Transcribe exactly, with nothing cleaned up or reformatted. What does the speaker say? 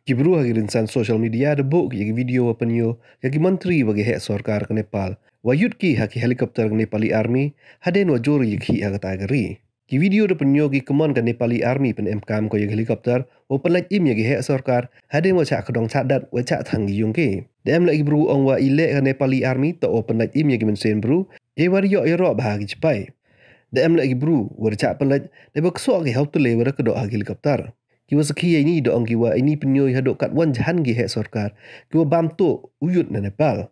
Ki bru ha ki rynsan social media da buh ki ya ki video wa pynyoo ya ki mantri wa ki heh sorkar ka Nepal wa yut ki ha ki helicopter ka Nepali Army hadien wa jur ya ki ha kata ka ri. Ki video da pynyoo ki kammon ka Nepali Army pynemkam ko ya ki helicopter wa pynlait im ya ki heh sorkar hadien wa chah kdong chah dat wa chah thang ki yung ki. Da em leh ki bru ong wa i leh ka Nepali Army toh wa pynlait im ya ki mynsiem bru, e wa da yoh yaroh bha ki chipai. Da em leh ki bru wa da chah pynlait da wa ksoh ki ha u tylli wa da kdoh ha ki helicopter. Ki wa sakhi ya ini da ong ki wa ini pynyoo i hadooh katwon jahan ki heh sorkar ki wa bam tuh u yut na Nepal.